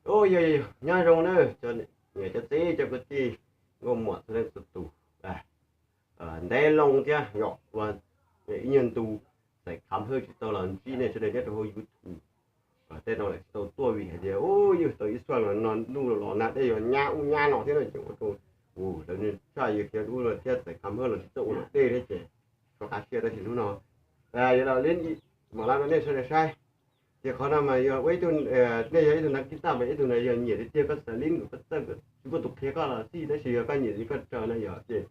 Yog, yog, nyob zoo na, cov niam cov txiv cov kwv tij nkauj muam txhua leej txhua tus, ntev loo thiab yom, ua ib nyuag ntu Xaiv Kham Hawj tsis tau los ntsib nej sawv daws nyob rau hauv YouTube. Tej no lawm tsis tau tuaj vim hais tias yus tau ib suab los no ntuj los nag dej yuav nyab ub nyab no thiab no ces ua rau lawv tshaj yuav khiav ub los thiab Xaiv Kham Hawj los tsis txawj ua luam dej thiab ces rov qab siab tab sis hnub no yuav los li mam li rau nej sawv daws saib. Ces qhov no mas yog ua ib tug, nej yog ib tug nab kib taj mas ib tug no yog nyiam tiag tiag koj xav li nws koj txawj tsis muaj tus qhia koj los xij tab sis yog koj nyiam li koj raws no yog ces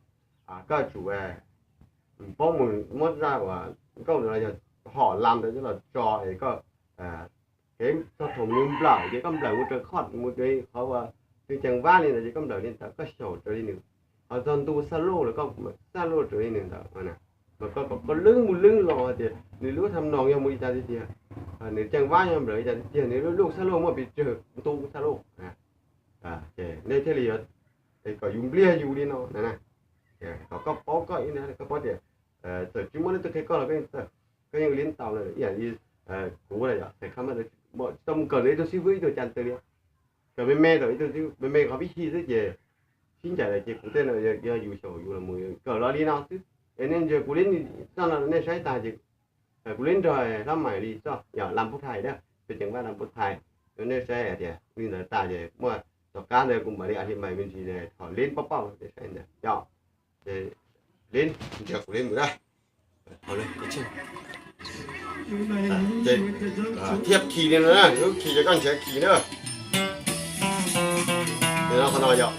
koj tsum paub mus muab zaj uas nkauj no yog hom lam ntawd coj los tso es koj kev txog thaum nws nplawm ces koj nplawm mus raws khoj mus raws qhov uas nws ceev vab li ntawd ces koj nplawm li ntawd koj xyaum raws li nws. Ho txog ntu xab lauj los koj xab lauj raws li nws ntawd. Mas koj kom koj lwb mus lwb los hais tias nws lub tham noos yog mus li cas tiag tiag, nws ceev vab yog nplawm li cas tiag tiag, nws lub lub xab lauj muaj pes tsawg ntu xab lauj, ces nej thiaj li yuav kom yus npliag yus li no na. Kom koj paub koj ib, koj paub tias txawm tsis muaj leej twg qhia koj los koj yeej txawj, koj yeej ua li ntawd lawm ib yam li kuv na yom, Xaiv Kham Hawj tsis tau mus kawm ntawm ib tug xib fwb ib tug caj ntawd li, kawm me me tau ib tug me me qhov pib xyi xwb ces sib ncaim lawm ces kuv tej no yog yus xyaum yus los mus kawm los li no xwb. Es nej ntsia kuv li txoj no nej saib tag ces kuv li nrog hlob mais li txoj yog lam pub thais na, peb ceev vab lam pub thais, nej saib hais tias li ntawd tas ces muaj tom qab ntawd kuv mam li a li mais me ntsis thom li pauj pauj nej saib ntawd yom. Li ntsia kuv li mus na. Thiab khi li no na, lub khi ces koj nrhiav khi na. Li no qhov no yom.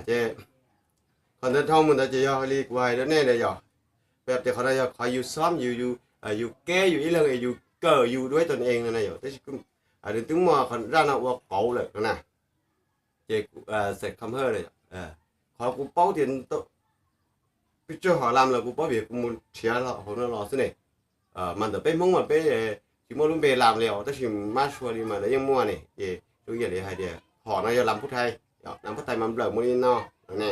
Ces qhov ntawd dhau mus ntawd ces yog li kuv hais rau nej na yom, peb tias qhov no yog qhov yus xob yus, yus keb yus ib leeg es yus kawm yus duab tau ees no na yom, tab sis nws twb muaj qhov zaj no ua qauv lawm no na. Ces xeem kham hawj, qhov kuv paub tias peb tsawg hom lam los kuv paub vim kuv mus nrhiav hauv no los xwb ne. Mas ntawm peb Hmoob mas peb tsis muaj lub npe lam li os, tab sis mab sua li mas lawv yeej muaj ne. Ces zoo yam li hais tias hom no yog lam phub thai, lam phub thai mas nplawm mus li no ne.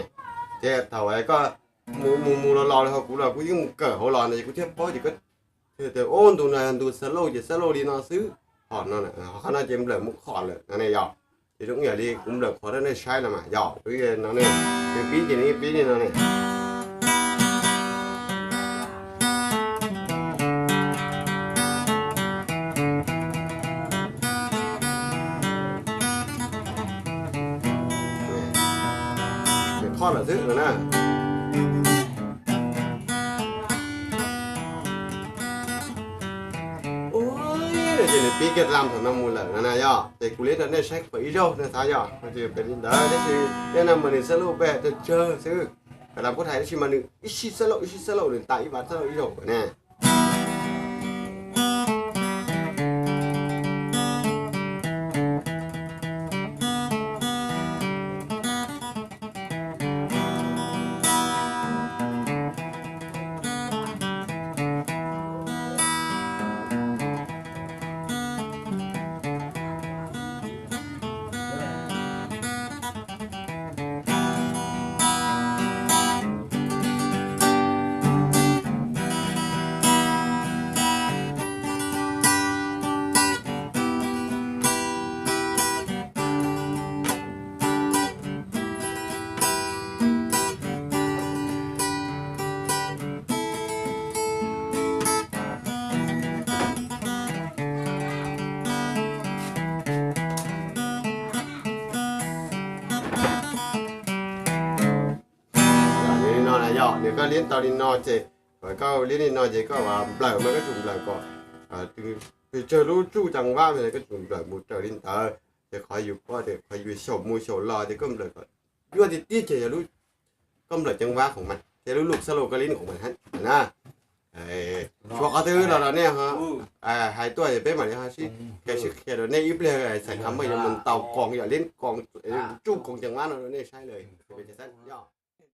Ces thaum koj mus mus mus los los li hauv kuv los kuv yeej mus kawm hauv los no ces kuv thiaj paub ces koj tias, o, ntu no ntu xab lauj ces xab lauj li no xwb. Hom no, qhov no ces nplawm mus khom lawm no ne yom. Ces zoo yam li kuv nplawm qhov rau nej saib no mas yog no ne, nws pib ces nws yeej pib li no ne. Nws khom lawm xwb no na. Ces nws pib kiag lam thaum no mus lawm no na yom. Ces kuv liab rau nej saib kom ib zaug nej xav yom, pem li ntawd tab sis nej no mas nws xab lauj pem tsawg xwb. Lam phub thai tab sis mas nws ib sij xab lauj ib sij xab lauj, nws tas ib vas xab lauj ib zaug ne. Li no na yom, nws koj liab tau li no ces, koj liab li no ces koj nplawm mas koj tsum nplawm kom, tsawg lub tsuj ceev vab mas koj tsum nplawm mus raws li ntawd. Ces qhov yus pom tias qhov yus xyaum mus xyaum los ces koj nplawm kom yuav tiag tiag ces yog koj nplawm ceev vab khoom mas thiab lub lub xab lauj koj liab khoom mas na. Tshuav qhov twg los rau nej ho hais tuaj es peb mam li ho sib qhia sib qhia rau nej ib pliag, xaim kham mas yuav mus ntaus koos yom, liab koos, tsuj koos ceev vab no rau nej saib lawm.